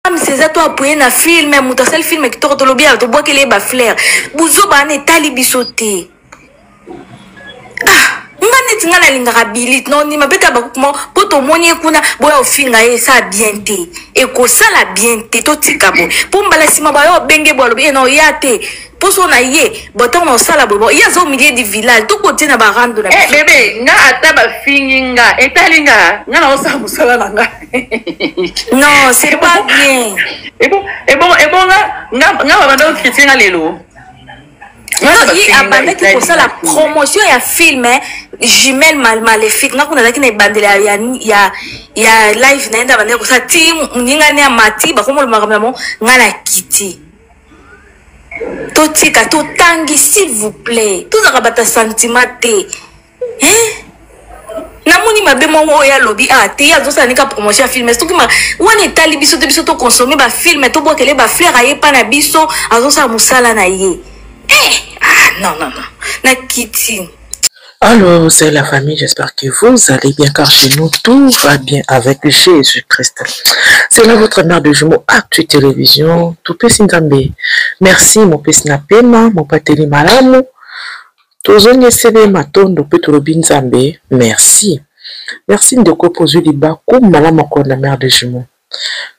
Mam's eza to appuyer na film moto asali film kitoko tolobi ya tobwakeli ye ba fleur buzoba wana etali biso te ah nga neti nga nalingaka bilit na ondima mpe ta bakukuma mpo tomoni ye kuna boya ofinga ye esala bien te ekosala bien te totika boye mpo mbala nsima baya obenge boye alobi ye na oya te mpo so na ye botango na osala boye bo ye aza au milieu du village tokotie na barando na Eh, biso bebe nga ata bafingi nga etali nga nga naosala mosala na nga. Non, c'est pas bien. Ebongo nga nga babanda kocritiquer nga lelo. Non, ye abandaki kosala promotion ya film eh, jumelle mal maléfique. Nga kuna azalaki na ebandeli ya, ya, ya, ya live na ye nde abandaki kosala ti moninga ne amati bakomoloba makambo na bango nga na kiti. Totika totangi s'il vous plaît. Tozalaka bato ya sentiment te. Hein? Namoni mabe moko oyo alobi ah te ye azosala nika promotion ya film soki wana etali biso te, biso tokonsome bafilme, tobwakele bafleur, aye epa na biso azosala mosala na ye eh, ah non non non nakiti. Alors, c'est la famille, j'espère que vous allez bien car chez nous tout va bien avec Jésus-Christ. C'est là votre mère de jumeaux Actu Télévision, tout pesi Nzambe. Merci mon pesi na pema, mon pateli malamu. Tozongi esebe matondo pe tolobi Nzambe merci. Merci ndeko po ozwi libaku malamu ya kolanda mère de jumeaux.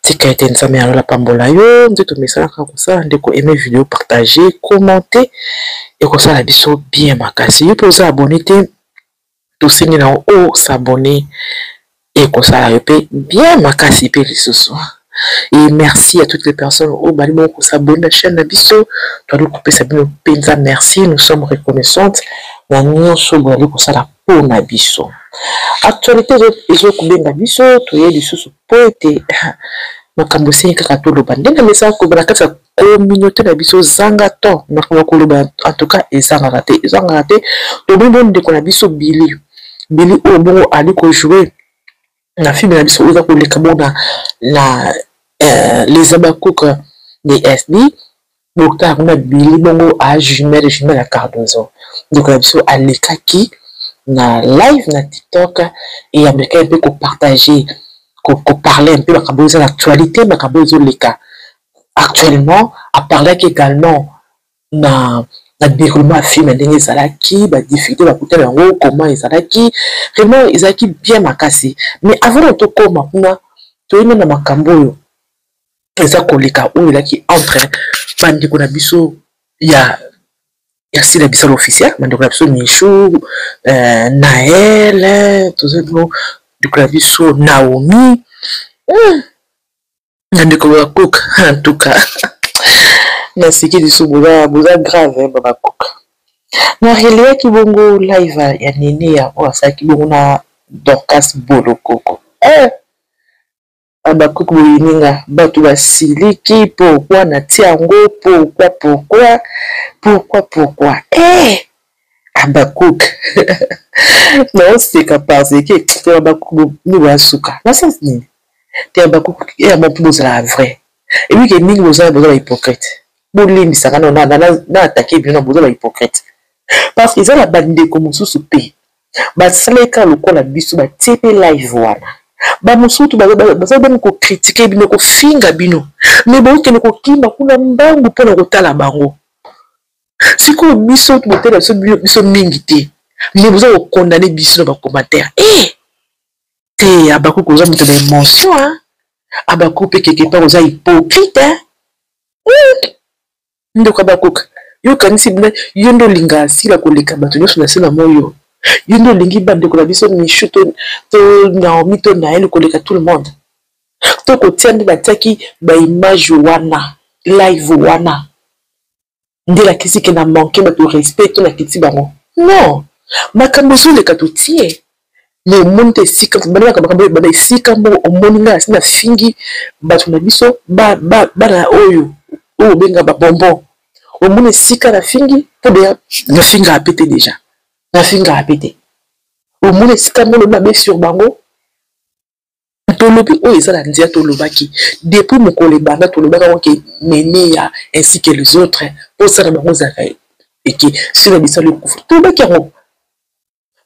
Tika ete Nzambe ya lola apambola yo, nde tomesana kaka kosala ndeko, aimer video, partager, commenter, ekosala biso bien makasi. Yo pe oza abonné te, tosengi na yo o s'abonner, ekosala yo pe bien makasi pe lisusu. Et merci à toutes les personnes oyo bali bongo kosabonner na chaîne na biso, toali kopesa bino mpenza merci, nous sommes reconnaissantes na nyonso boyali kosala mpo na biso. Actualité ezokobenga biso, toye lisusu mpo ete makambo esengi kaka toloba ndenge mesaka koloba na kati ya communauté na biso, zanga to makambo ya koloba en tout cas ezangaka te, ezangaka te. Tomoni bongo ndeko na biso Billy, Billy oyo bongo ali kojouer na film na biso oyo eza koleka bongo na les Habacucs de SB. Bokar na Billy bongo a jumelle, jumelle ya Cardozo. Ndeko na biso alekaki na live na TikTok et amekaki mpe kopartager, koparler un peu makambo eza na actualité, makambo ezoleka actuellement. Aparlaki également na déroulement ya film ndenge ezalaki, ba difficulté bakutana yango, comment ezalaki, vraiment ezalaki bien makasi. Mais avant na tokóma kuna, toyei na makambo oyo eza koleka oyo elaki entre bandeko na biso ya Sila Bisalo officiel, bandeko na biso Michou, Naël, toza bino ndeko na biso Naomi, na ndeko Bakook. En tout cas nasiki lisusu, boza grave Bakook. Na releyaki bongo live ya Nene ya oyo asalaki bongo na Dorcas Bolokoko. Abakuku boyini nga, bato basiliki pourquoi natia yango, pourquoi pourquoi pourquoi pourquoi. Abakuk naoseka parce que te Abakuk bino basuka na sens nini te. Abakuk yango mpo bozalaka vrai, ebike mingi boza ba hypocrite. Bolimbisaka na atake bino na boza ba hypocrite parce que eza na bandeko mosusu mpe basaleka lokola biso, batie mpe live wana, bamosusu baza bani kocritiquer bino, kofinga bino, mais bokende kokima kuna mbangu mpona kotala bango. Sikoyo biso botala biso, biso mingi te, mais boza kocondamner biso na bacommentaire. E te Abakuku oza moto na émotion, hein? Abakuku mpe quelque part oza hypocrite, hein? Ndeko Abakuka, yo okanisi bina yo nde olingaka Sila koleka bato nyonso na se na moi oyo? Yo nde olingi bandeko na biso Michu to Naomi to Nael koleka tout le monde? To kotia nde batiaki baimage wana, live wana nde elakisi ke na manque bato respect to nakiti bango? Non, makambo ezoleka totie, mais omoni te esika balobaka makambo bana esika moko. Omoni ngai asi nafingi bato na biso bana oyo oyo obenga babonbon? Omoni esika nafingi? Mpo deya nafingaka pe te, déjà nafingaka pe te. Omoni esika moko lobi mabe sur bango? Tolobi oyo eza na nzela. Tolobaki depuis mokolo ebanda, tolobaka ngo ke Neneya ainsi que les autres mposala bango ezalaka eke Sila Bisalo ekufa. Tolobaki yango,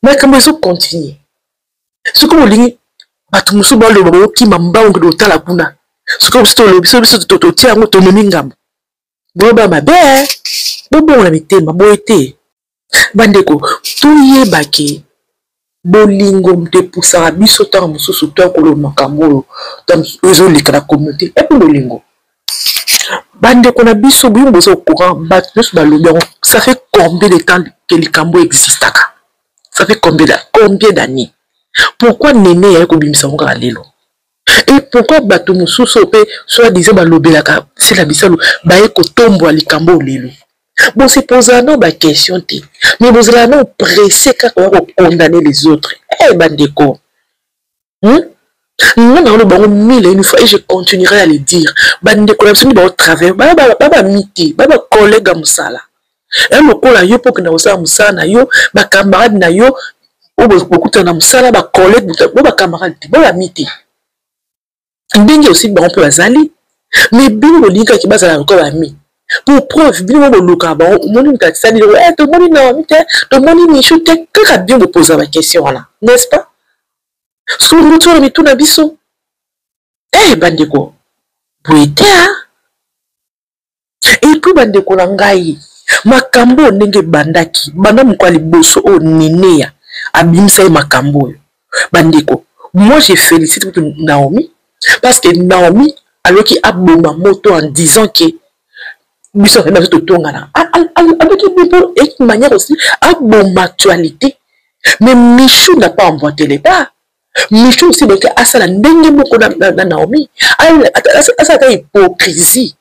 makambo ezocontinuer. Soki bolingi bato mosusu baloba, bokima mbangu kende kotala kuna. Soki biso tolobi, soki biso totia yango, tomemi ngambo. Boyeba mabe, bobongola mitema, boye te. Bandeko, toyeba ke bolingo moto epusaka biso ntango mosusu to koloba makambo oyo ezoleka na communauté. Epe bolingo, bandeko na biso, bino boza au courant, bato nyonso balobi yango. Ça fait combien de temps que likambo existaka? Ça fait combien d'années? Pourquoi Nene yaye kobimisa yango kaka lelo? Et pourquoi bato mosusu oyo mpe soi-disant balobelaka Sila Bisalu baye kotombola likambo oyo lelo? Bose posaka nano baquestion te, mais bozalaka nano pressé kaka oya kokondamner les autres. Eh bandeko, Nga na oloba bango mille et une fois et je continuerai à le dire. Bandeko na biso nde baotravaille, babami te, babacollègue ya mosala. Ya lokola yo mpo okenda kosala mosala na yo, bacamarade na yo oyo bokutana na mosala, bacollègue, bo bacamarade te, babami te. Ndenge aussi bango mpe bazali, mais bino bolingi kaka bazala lokola bami. Pour preuve, bino mo bolukaka bango, omoni moto asali, tomoni Naomi te, tomoni Michou te, kaka bino bopoza baquestion wana, n'est-ce pas? Soki bolingi botia na mitu na biso, bandeko, boye te. Et puis bandeko na ngai, makambo oyo ndenge ebandaki, banda moko ya liboso oyo Neneya abimisa ye makambo oyo, bandeko, moi je félicite kutu Naomi, parce que Naomi aloki aboma moto en disant que biso na biso totongana, aloki mpo une manière aussi aboma actualité. Mais Michou n'a pas emboîté les pas. Michou aussi donc asala ndenge moko na Naomi, asala ta hypocrisie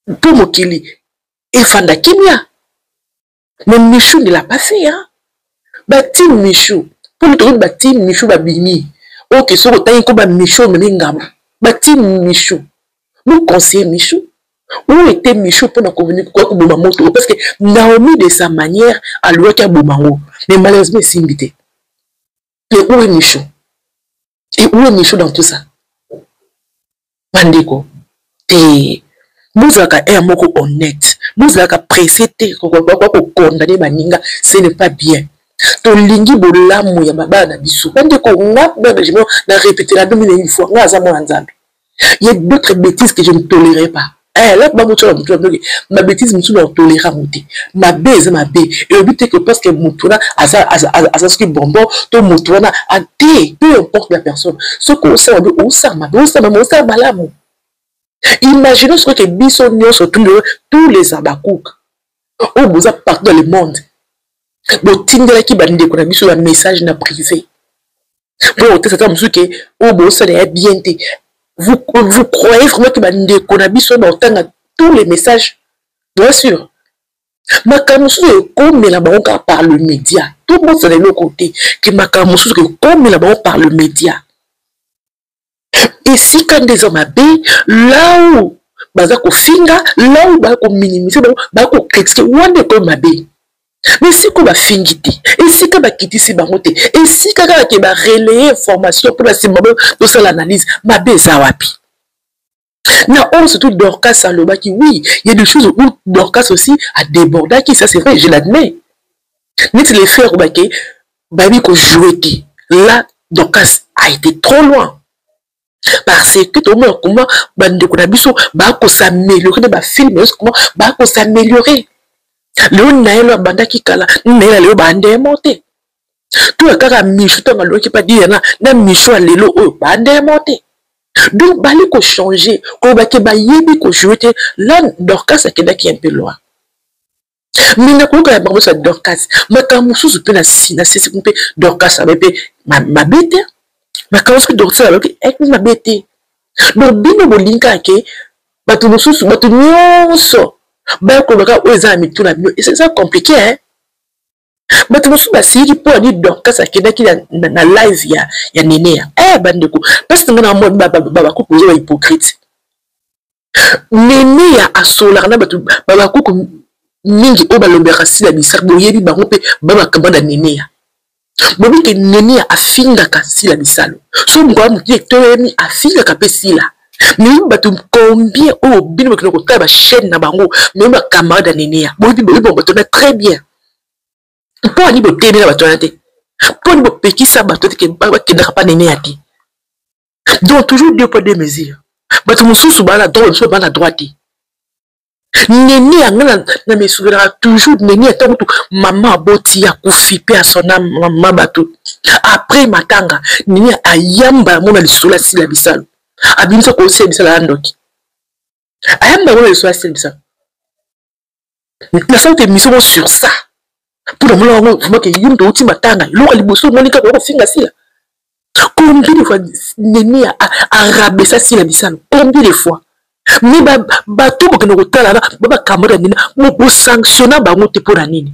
mpo mokili efanda kimia. Mais Michou ne l'a pas fait, hein. Bati Michou mpo moto bati Michou babimi oke, soki otangi ko ba Michou omemi ngambo. Bati Michou, boconseiller Michou. Où était Michou mpona koboma moto? Parce que Naomi, de sa manière, alobaki aboma yango, mais malheureusement esimbi te. Et où est Michou? Et où est Michou dans tout ça? Bandeko te, bozalaka air moko honnête, bozalaka pressé te kokondamner baninga, ce n'est pas bien. Tolingi bolamu ya mabala na biso. Bandeko, nga na répété la mille une fois, nga aza mwana Nzambe. Il y a d'autres bêtises que je ne tolérerai pas. Là, ma bêtise, mosusu na tolérera yango te. Mabe eza mabe. Eyobi te que parce que motu wana aza soki bonbon to motu wana te, peu importe la personne, soki osala mabe, osala mabe, osala mabe, osala malamu. Imaginons soki ke biso nyonso, tous les Abakouk oyo boza partout dans le monde, botindelaki bandeko na biso ya message na privé mpo otesa ata mosusu ke oyo bosala ya bien te, vous croyez vraiment que bandeko na biso baotanga tous les messages? Bien sûr, makambo mosusu ekomela bango kaka par le média. Tobosana eloko te ke makambo mosusu ekomela bango par le média. Esika nde eza mabe, là où baza kofinga, là où baza kominimiser bango, baza kocritiquer, wana ekomi mabe. Mais esika bafingi te, esika bakitisi bango te, esika kaka ke barelayer information mpona nsima tosala analyse, mabe eza wapi? Na oyo surtout Dorcas alobaki, oui, il y a des choses où Dorcas aussi a débordaki, ça c'est vrai, je l'admets. Neti les frères bake bayebi kojouer te, là Dorcas a été trop loin, parce que tomona comment bandeko na biso bakos'améliorer na bafilm nyonso, comment bakos'améliorer. Lelo na ye lo abandaki kala na ye na lelo bandemo te. Toya kaka Michu, ntango alobaki mpa Diana na Michu ya lelo oyo bandemo te. Donc bali kochanger, kolobaki bayebi kojouer te, là Dorcas akendaki un peu loin. Mais nakoyoka ya bango ya Dorcas, makambo mosusu mpe na sisi mpe Dorcas abe mpe mabe te. Makambo soki Dorcas alobaki eki mabe te. Donc bino bolingi kaka ke bato mosusu, bato nyonso bakolobaka oyo eza na mitu na bino. Eza compliqué, hein. Bato mosusu basiliki mpo ani Dorcas akendaki na live ya Neneya. Bandeko, parce nga na moni babakuku oza bahypocrite. Neneya asolaka na bato babakuku mingi oyo balobelaka Sila Bisaka, boyebi bango mpe babakambo na Neneya. Boyebi ke Neneya afingaka Sila Bisalo, so mokoya motu etoyemi afingaka mpe Sila. Mais bato combien oyo bino bokende kotala bachaîne na bango, mais bacamarade ya Neneya, boyebi, boyebi bato na très bien. Mpo ani botelemi na bato wana te? Mpo ani bopekisa bato te ke bakendaka mpa Neneya te? Donc toujours deux poids deux mesures. Bato mosusu baa na droit, mosusu baa na droit te. Nene ya nga na me souvenaka toujours nene ya ntango kutu mama aboti akufi mpe asona mama bato après matanga nene ayamba yango na lisolo asila bisalo abimisa kosila bisalo ya ndoki ayamba yango na lisolo asila bisalo. Nasala te émission moko sur ça mpo namona yango vraiment ke yo moto outi matanga eloko ya liboso omoni kaka okofinga sila. Combien de fois nene arabesa sila bisalo, combien de fois? Mais bato bokende kotala na ba bakambo ya nene, bosanctionna bango te mpo na nini?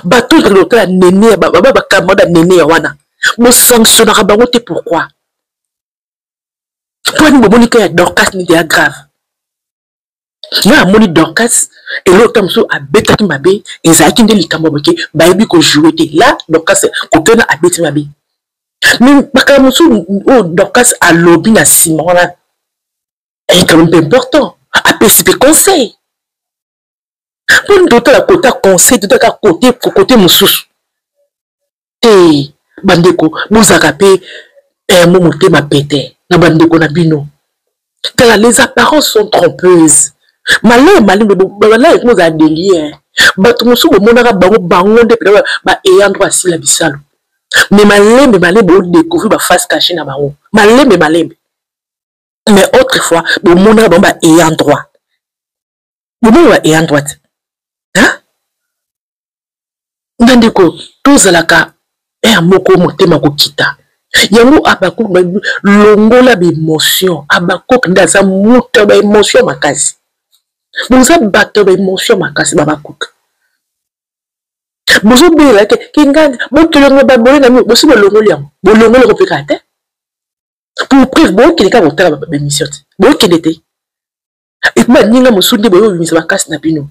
Bato bokende kotala nene ba bakambo ya nene ya wana, bosanctionnaka bango te pourquoi? Mpo nini bomoni ka ya Dorcas nde ya grave? Nga amoni Dorcas eloko ta mosusu abetaki mabe, ezalaki nde likambo boke bayebi kojoue te. La Dorcas kotena abeti mabe, mais makambo mosusu oyo Dorcas alobi na nsima wana quand même important, apesi mpe conseil mpo totala kota conseil, totala kote kote mosusu te. Bandeko, bozalaka mpe mo motema pete na bandeko na bino. Tala, les apparences sont trompeuses. Maleye malembe maleye kozala delie. Bato mosusu bomonaka bango bango nde mpenza ba ayant droit asila bisalo, mais malembe malembe odécouvrir ba face cachée na bango, malembe malembe. Mais autrefois bomonaka bango ba ayant droit, bomoni ba ayant droit te. Bandeko, tozalaka ere moko motema kokita yango. Abakok longola baémotion. Abakok nde aza moto ya baémotion makasi. Boza bato ya baémotion makasi. Babakok bozobela ke kingani botolongo babole na bino, bosi bolongoli yango, bolongoli yango mpe kaka te. Pour preuve, bokende kaka kotala baémission te, bokende te. Epi baninga mosusu nde boye obimisa makasi na bino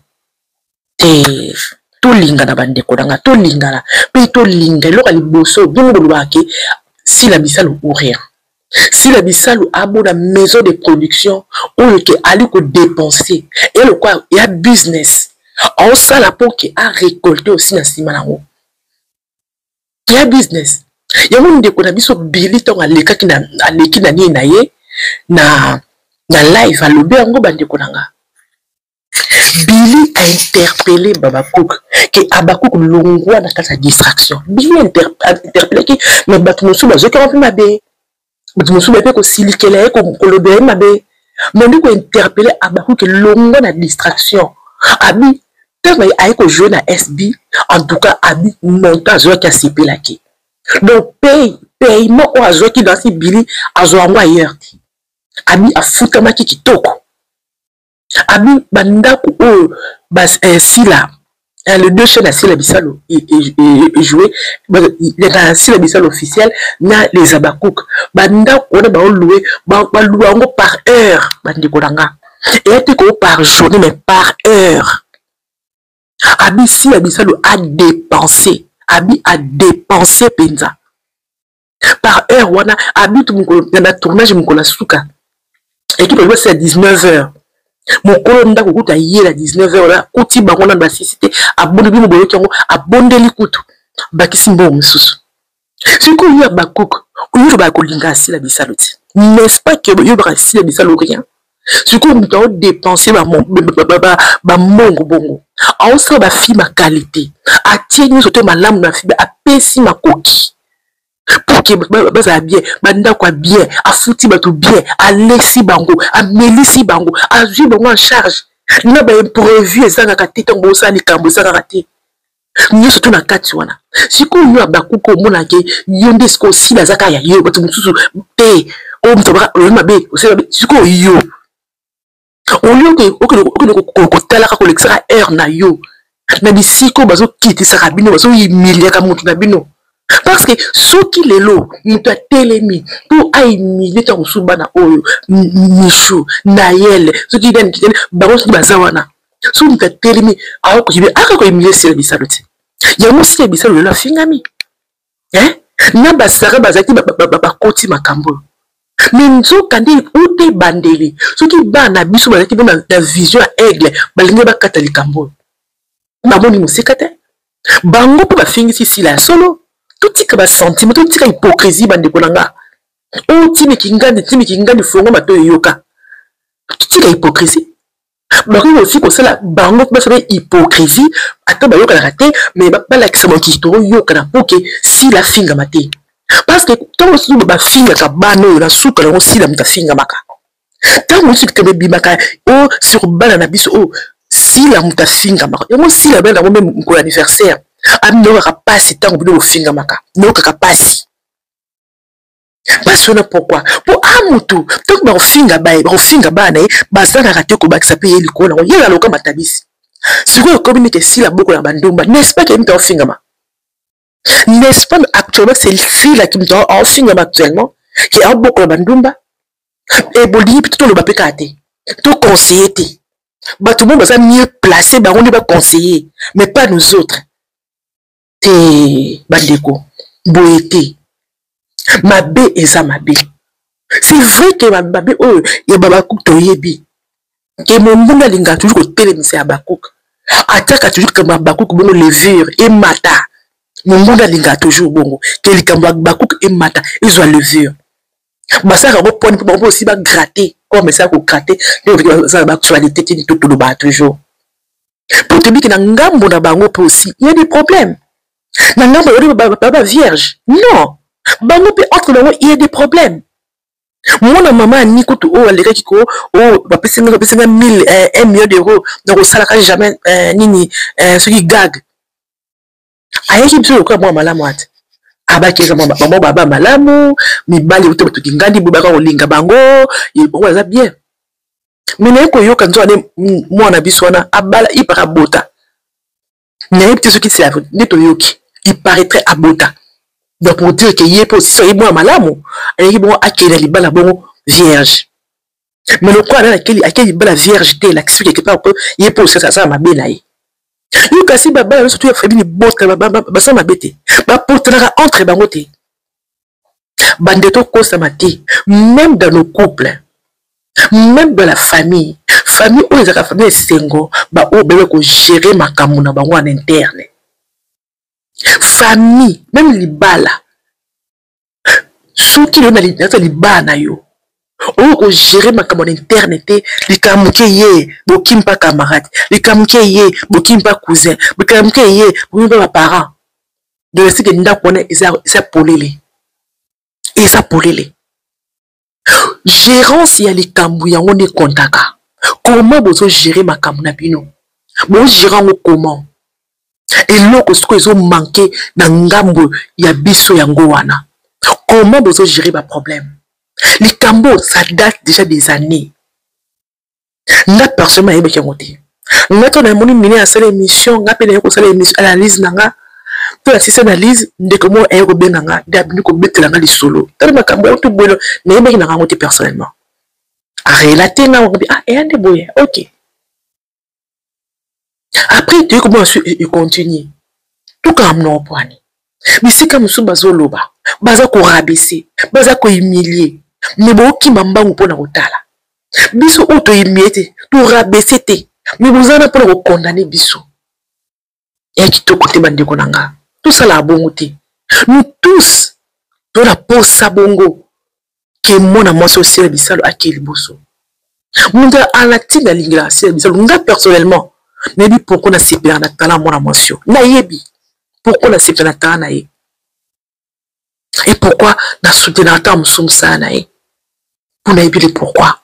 te. Tolingana, bandeko na nga, tolingana mpe tolinga. Eloko ya liboso, bino bolobaka ke Sila Bisalu ou rien. Sila Bisalu abona maison de production oyo ke ali kodépenser eya lokola ya business aosala mpo ke arécolte aussi na nsima nango ya business yango. Ndeko na biso Bili, ntango alekaki na aleki na nini na ye na live, alobi yango. Bandeko na nga, Bili ainterpellé Babakuk ke Abakuk longwa na kati ya distraction. Bili interpellaki, mais bato mosusu bazwaki yango mpe mabe, bato mosusu baye mpe kosilikela ye, kolobela ye mabe. Mais nde kointerpeller Abakuk longwa na distraction. Abi ntango aye kojouer na SB, en tout cas abi montant azwaki asepelaki. Donc paiement oyo azwaki dansi, Bili azwa yango ailleurs te. Abi afutamaki kitoko. Abi bandako oyo sila le deux chaînes asila bisalo joué na Sila Bisalo officiel na les Abakouk, bandako wana baoloue, baloue yango par heure. Bandeko na nga, eya te ko par journée, mais par heure. Abi Sila Bisalo adépense, abi adépense mpenza par heure wana. Abi tu mokolo na tournage, mokolo ya suka, équipe elobi ya 19 heures, mokolo ndako kutu ayela 19 heures wana, akuti bango nano basisi te. Abondi bino, boyoki yango, abondeli kutu, bakisi mbongo mosusu. Sikoyo yo Abakuk, oyo baka kolinga asila bisalo te, n'est-ce pas ke yo baka asila bisalo rien? Sikoyo moto aodépense bambongo bongo, aosala bafilm ya qualité, atie nyonso te malamu na film, apesi makoki pour ke bazala bien, bandako ya bien, afuti bato bien, alesi bango, amelisi bango, azwi bango en charge na baimprévu ezangaka te. Ntango bosala likambo ezangaka te, nyonso to na kati wana. Sikoyo yo Abakuka, omonake yo nde sikoyo osila aza kaka ya yo, bato mosusu te. Oyo moto olobi mabe, osali mabe. Sikoyo yo olie okende kotalaka, kolekisaka heure na yo na bisika oyo bazokitisaka bino, bazohumiliaka moto na bino. Parce que soki lelo moto atelemi mpo ahumilie ntango mosusu bana oyo Michu, Nayel, soki nani, bango soki baza wana, soki moto atelemi aka kohumilie Sila Bisalo te. Yango Sila Bisalo lelo afingami na basara bazalaki bakoti makambo oyo. Me nzoka nde ute ebandeli, soki bana biso bazalaki mpe na vision ya aigle, balingi bakata likambo oyo, bamoni mosika te. Bango mpo bafingisi Sila ya solo. Totika basentiment, totika hypocrisie, bandeko na nga. Oyo timi kingandi, timi kingandi, fongo matoyi yoka. Tika hypocrisie. Bakoki aussi kosala bango mpe basala hypocrisie, ata bayokanaka te, mais balakisa mokili toyokana mpo ke Sila afingama te. Parce que ntango mosusu bafingaka bana oyo na suka nango Sila moto afingamaka. Ntango mosusu likambo ebimaka o sur bana na biso oyo Sila moto afingamaka. Yango Sila bana yango meme mokolo anniversaire amiyokaka pasi ntango bino bofingamaka, nayokaka pasi. Pasi wana pourquoi? Po a mutu ntango bakofinga baye, bakofinga bana na ye, bazangaka te kobakisa mpe ye likolo nango, ye aloka matabisi. Sikoyo ekomi neti Sila bokola bandumba, n'est-ce pas ke moto aofingama? N'est-ce pas actuellement c'est Sila qui moto aofingama actuellement, ke aobokola bandumba? E bolingi mpe toloba mpe kaka te, to conseiller te. Bato mo baza mieux placé, bango nde ba conseiller, mais pas nous autres. Te bandeko, boye te. Mabe eza mabe. C'est vrai que mabe oyo ya Habakuk toyebi ke monguna alingaka toujours kotelemisa ya Habakuk, atiaka toujours likambo ya Habakuk bongo levure emata. Monguna alingaka toujours bongo ke likambo ya Habakuk emata, ezwa levure. Basalaka yango poni mpo bango aussi bagratte, comme esala kogratte nde bazala baactualité tini to tolobaka toujours. Po toyebi ke na ngambo na bango mpe aussi il y a des problèmes. Na ngambo ya bango ba vierge, non, bango mpe entre bango il y a des problèmes. Mwana mama ya Nikutu oyo alekaki ko oyo bapesi nga, bapesi nga 1000, 1 million d'euros, donc osalaka jamais nini, soki gag. Ayaki biso lokola mwana malamu ate. Abaki eza mwana bango baba malamu, mibali oyo bato kingandi boye baka kolinga bango, ye bango aza bien. Mais naye koyoka nzoka nde mwana biso wana abala ipaka abota. Nayebi te soki c'est la vérité, nde toyoki il paraîtrait abota. Donc pour dire que ye pe aussi soki mwana malamu, ayaki bongo akende libala bongo vierge. Mais lokola nani akeli libala vierge te, elakisi quelque part que ye pe aussi asala mabe na ye. Yo kasi babala nyonso to ya famille libota, basala mabe te, bapotanaka entre bango te. Bande tokosama te, même dans nos couples, même dans la famille, famille oyo ezalaka famille esengo, ba oyo bayebi kogérer makambo na bango en interne. Famille, même libala, soki lelo na libala na yo, oyo kogérer makambo na interne te, likambo ke ye boki mpa camarade, likambo ke ye boki mpa cousin, likambo ke ye boki mpa ba parents. Donc esike ndako wana eza polele, eza polele. Gérance ya likambo yango nde kontaka. Comment bozo gérer makambo na bino? Bozo gérer yango comment? Eloko sikoyo ezo manquer na ngambo ya biso yango wana. Comment bozo gérer ba problème? Likambo ça date déjà des années. Nga personnellement nayebaki yango te. Nga to namoni mine asala émission, nga pe naye kosala émission analyse na nga. To asisi analyse, ndeko moko aye kobenga nga, nde abimi kobetela nga lisolo. Tala makambo ya to boye, nayebaki na yango te personnellement. A relater nga, ngabi, ah, eya nde boye, ok. Après, toye komona su e continue. Tokanga monoko pwani. Bisika mosusu bazoloba, baza korabaisser, baza kohumilie, mais bokima mbangu mpona kotala. Biso oyo tohumilie te, torabaisser te, mais boza wana mpona kokondane biso. Ya kitoko te bandeko na nga, tosalaka bongo te. Nous tous tona posa bongo ke mwana mwasi osila bisalo ake liboso. Moto ala ntina alingelaka asila bisalo. Nga personnellement nayebi pourquoi nasepelaka na talent mwana mwasi oyo. Nayebi pourquoi nasepelaka na talent na ye. Et pourquoi nasoutenaka ntango mosusu mosala na ye. Mpo nayebi le pourquoi.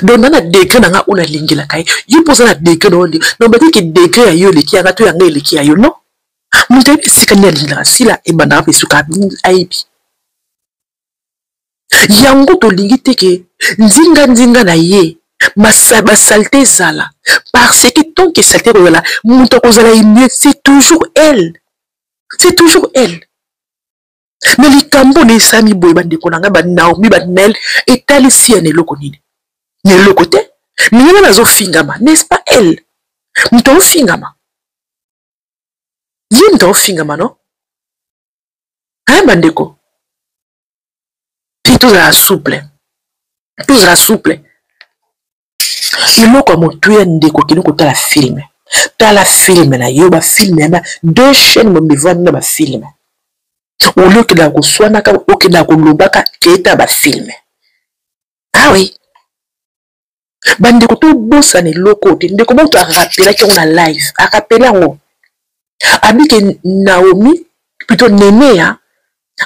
Donc na degré na nga oyo nalingelaka ye, yo mpo oza na degré na oyo, na obaki ke degré ya yo eleki ya nga to ya nga eleki ya yo, non. Moto ayebi esika nini alingelaka sila ebandaka mpe esuka ayebi. Yango tolingi te ke nzinga nzinga na ye basalte ezala, parce que tant que salte ekozala, moto akozala mieux, c'est toujours elle, c'est toujours elle. Na likambo na esami boye bandeko na ngai ba Naomi ba Nel etalisi ya na eloko nini? Na eloko te. Mingi nazofingama, n'est-ce pas elle? Moto azofingama. Ye moto azofingama, non? Hein bandeko? Te tozala souple. Tozala souple. Eloko ya motuya ndeko kende kotala film. Tala film na yo, ba film ya ba deux chaînes mobivandi na ba film. Olie okendaka koswanaka, okendaka kolobaka keyeta bafilme. Ah oui, bandeko, tobosana eloko te. Ndeko moto arapelaki yango na live, arapele yango, abike Naomi, plutôt Neneya,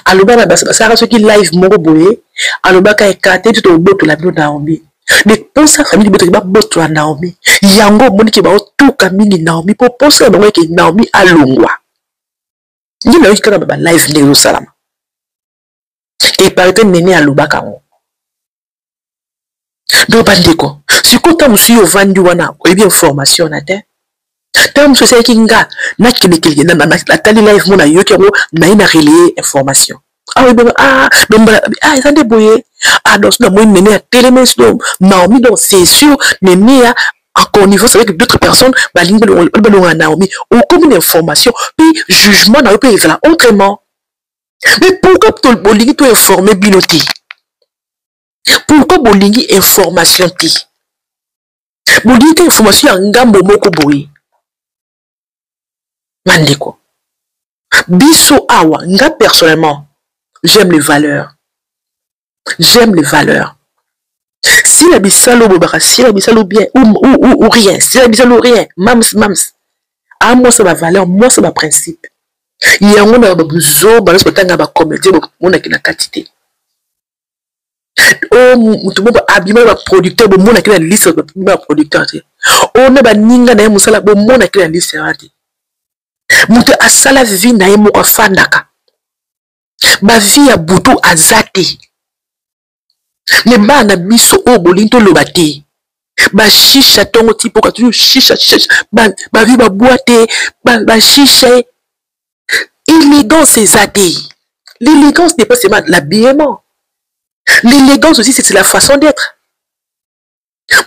alobaka, basalaka soki live moko boye, alobaka ekate te, tobotola bino Naomi. Mais mposa famille botoki babotola Naomi yango, omoniki baotuka mingi Naomi mpo mposa ya bango eke Naomi alongwa. Nde nayoki kaka ba live ndenge ezosalama, epare te. Nene alobaka yango. Donc bandeko, sikoyo ntango mosusu yo ovandi wana, oyebi information na te. Ntango mosusu esalaki nga nakendekele, natali live mo, nayoki yango, naye na relayer information awa ebongo. Ah donc mbala, ah, eza nde boye. Ah donc so namoni Nene atelemi so Naomi, donc c'est sûr Nene ya en connivence avec d'autres personnes balingi balonga Naomi. Okomi na information puis jugement na yo mpe ezala autrement. Mais pourquoi bolingi to informer bino te? Pourquoi bolingi information te? Bolingi te information ya ngambo moko boye. Bandeko, biso awa, nga personnellement, j'aime les valeurs, j'aime les valeurs. Sila Bisalo bolobaka Sila Bisalo bien ou rien, Sila Bisalo rien. Mams, mams amosa bavaleur, mosa baprincipe yango na babuzoba nyonso batanga bacomédien, bomonaki na kati te. O motu moko abima na baproducteur, bomonaki na liste baproducteur te. O na baninga na ye mosala, bomonaki na liste wana te. Moto asala vie na ye moko, afandaka bavie ya butu aza te. Me bana na biso oyo bolingi toloba te, bashisha ntongo ti mpoka, toujours shisha shisha, bavie babwa te, bashisha ye. Élégance eza te. L'élégance n'est pas seulement l'habillement, l'élégance aussi, c'est la façon d'être.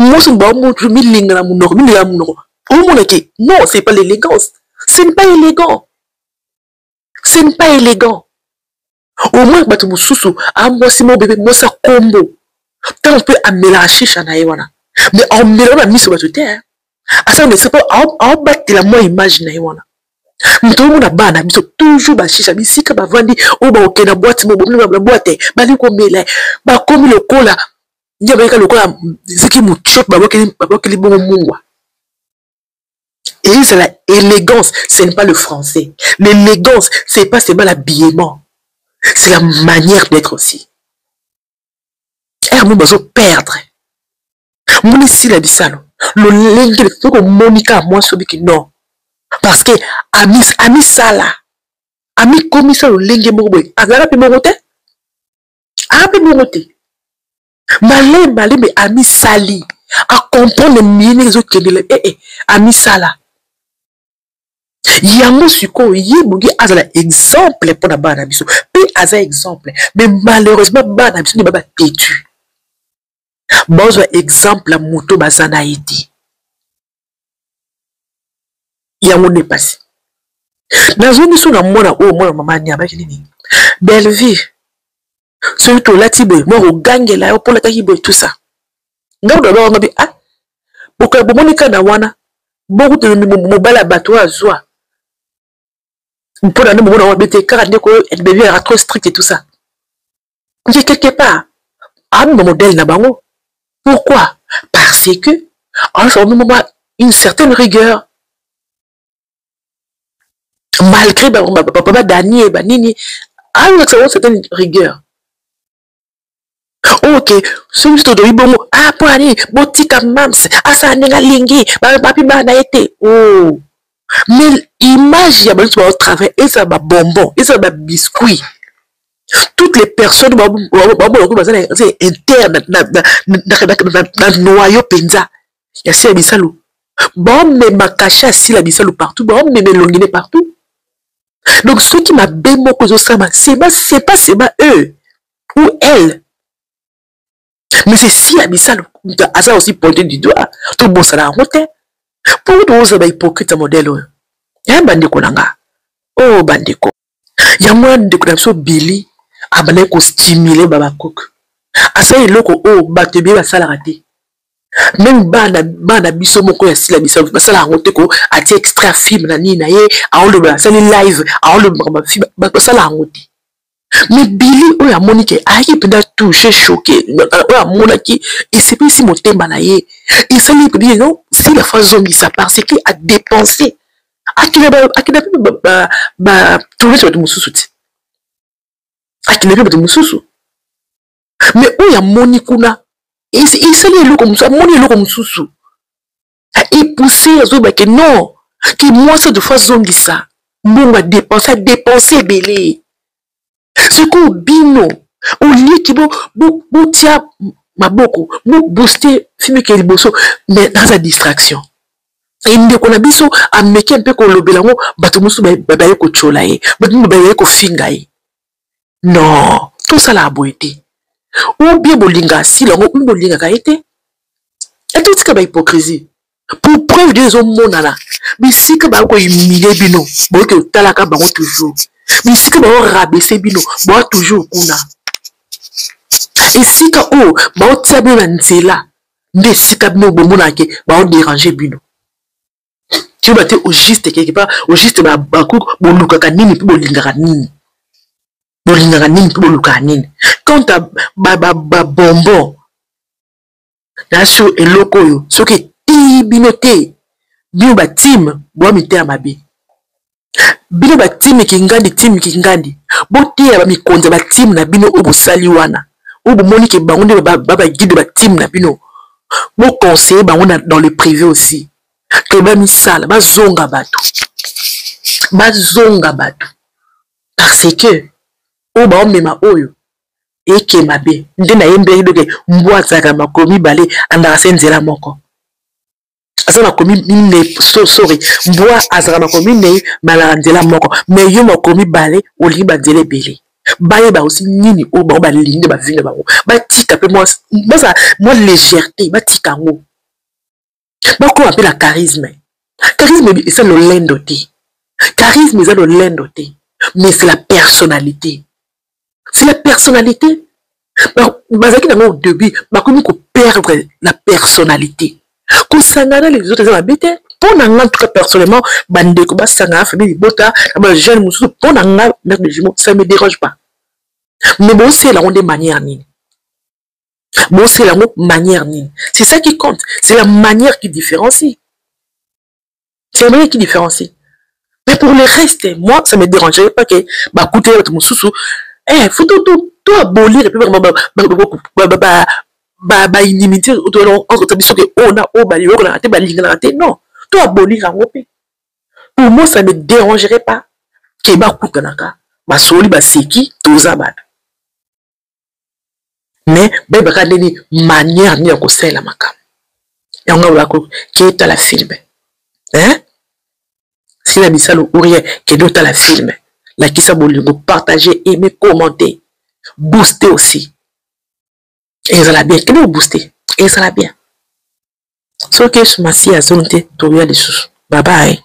Mwasi baomotu milinga na monoko, milinga na monoko, omonake non, c'est pas l'élégance, ce n'est pas élégant, ce n'est pas élégant. Au moins bato mosusu, amwasi mo bebe, mwasi akombo, ntango mpe amelaka shisha na ye wana, mais aomela na miso bato te, asala nese mpo aobatela mwa image na ye wana. Moto omona bana na biso toujours bashisha bisika bavandi, oyo bakokende na boîte mo na boîte, balingi komela, bakomi lokola nde bayeka lokola soki motiope babwakeli bongo mungwa. Et c'est la élégance, ce n'est pas le français. L'élégance, c'est pas seulement l'habillement, c'est la manière d'être aussi. Ere mo bazo perdre moni Sila Bisalo lolenge soki omoni kaka mwasi obiki non, parce que amisala, amikomisa lolenge moko boye, azalaka mpe bongo te, aa mpe bongo te. Malembe malembe amisali, acomprendre mie ndenge ezokendela ee eh, amisala yango. Sikoyo ye bongi azala exemple mpona bana na biso, mpe aza exemple. Mais malheureusement bana na biso nde ba batetu, bazwa exemple ya moto baza na ye te. Yango nde mpasi. Nazongi so na mwana oyo, mwana mama ani abaki nini, Bellevue, soki tolati boye, mwa kogangela yo mpo olataki boye, tout ça. Ngai loba wanga bi, ah, bokoya bomoni kaka na wana bokuta mobali ya bato oyo azwa mpo na nde bomona wana bete kaka ndeko Bellevue azalaka trop strict et tout ça. Nge quelque part amema modèle na bango. Pourquoi? Parce que aofa une certaine rigueur, malgré papa badanie banini, alakisa bango certaine rigueur. Ok, soki biso totoyi bongo, ah, mpo na nini botika mams asala ndenge alingi, bapi bana na ye te? Oh, mais image ya banso baotravaille, ezala babonbon, ezala babiscuit, toutes les personnes baboloko baza na interne na noyau mpenza ya Sila Bisalu, baomema cachet ya Sila Bisalu partout, baomema elongi ne partout. Donc soki mabe moko ezosalama, c'est pas seulement eux ou elle, mais c'est Sila Bisalu aza aussi pointé du doigt. Tobosana yango te. Mpo tozala bahypocrite ya modèle oyo ya bandeko na nga oyo. Oh, bandeko, yango wana ndeko na biso Bili abandaki kostimuler babakoke, asala eloko oyo bato ebele basalaka te. Même bana, bana biso moko ya Sila Biso basala yango te. Ko atie extrait film na nini na ye, aoloba, asali live, aoloba makambo ya film, basala yango te. Mais Billy oyo amoni ke ayaki mpenza touche, choqué, oyo amonaki esepelisi motema na ye, esali ye non, Sila faut azongisa parce que a dépensé. Akenda mpe batournage bato mosusu ti, akenda mpe bato mosusu, mais oyo amoni kuna esali eloko mosusu, amoni eloko mosusu epousse, azoyeba ke non, ke mwasi de fois azongisa mbongo adepense, adepense ebele. Sikoyo bino olieki botia maboko, bobooste film ke liboso, mais naza distraction. Ndeko na biso ameki mpe kolobela yango, bato mosusu baye kotiola ye, bato mosusu baye kofinga ye. Non, tosalaka boye te. Ou bien bolinga asila yango, ou bolingaka ye te. Etotika bahypocrisie. Pour preuve de ezomonana, bisika baya kohumilie bino, boyoki otalaka bango toujours, bisika baorabaisser bino, boa toujours kuna. Esika oyo baotia bino na nzela nde esika bino bomonaka ke baoderange bino. Toyeba te au juste, quelque part au juste bakuku bolukaka nini mpe bolingaka nini, bolingaka nini mpe bolukaka nini. Quant à babonbon na sur eloko oyo, soki eteyi bino te, bino batime boa miteya mabe, bino batime kingandi, time kingandi, boteya bamikonzi ya batime na bino oyo bosali wana, oyo bomoni ke bango nde babaguide batime na bino, boconseille bango dans le privé aussi ke bamisala, bazonga bato, bazonga bato, parce que oyo baomema oyo eke mabe nde nayembelaki doke. Mbwa azalaka makolo mibale, andaka se nzela moko. Aza makolo minei, so, sorry, mbwa azalaka makolo minei, malaka nzela moko. Mais yo makolo mibale, olingi banzela ebele. Bayeba aussi nini oyo bango balingi nde bavinga bango, batika mpe bazala mwa légèreté, batika yango, bakoma mpe na charisme. Charisme eza lolendo te, charisme eza lolendo te, mais c'est la personnalité, c'est la personnalité. Bazalaki nango au début, bakomi koperdre la personnalité. Kosangana les autres eza mabe te. Mpo na nga, en tout cas personnellement, bandeko basangana, famille libota na bajeune mosusu, mpo na nga mère de jumeau, ça me dérange pas. Mais bosala yango nde manière nini, bosala yango manière nini, c'est ça qui compte, c'est la manière qui différencie, c'est la manière qui différencie. Mais pour le reste, moi, ça me dérangerait pas que bakutela bato mosusu. Eh, faut to abolir epe bainimité entre biso, ke oyo na oyo bayokanaka te, balinganaka te. Non, to abolir yango mpe. Pour moi, ça me dérangerait pas ke bakutanaka, basoli, baseki, toza bato. Mais bayebaka ndeni manière nini ya kosalela makambo yango. Bako ke otala film, hein, sila bisalo ou rien, kende otala film, lakisa bolingo, partager, aimer, commenter, booster aussi, ezala bien. Kende obooster, ezala bien. Soki Yesu Masiya azongi te, toya lisusu. Babaye.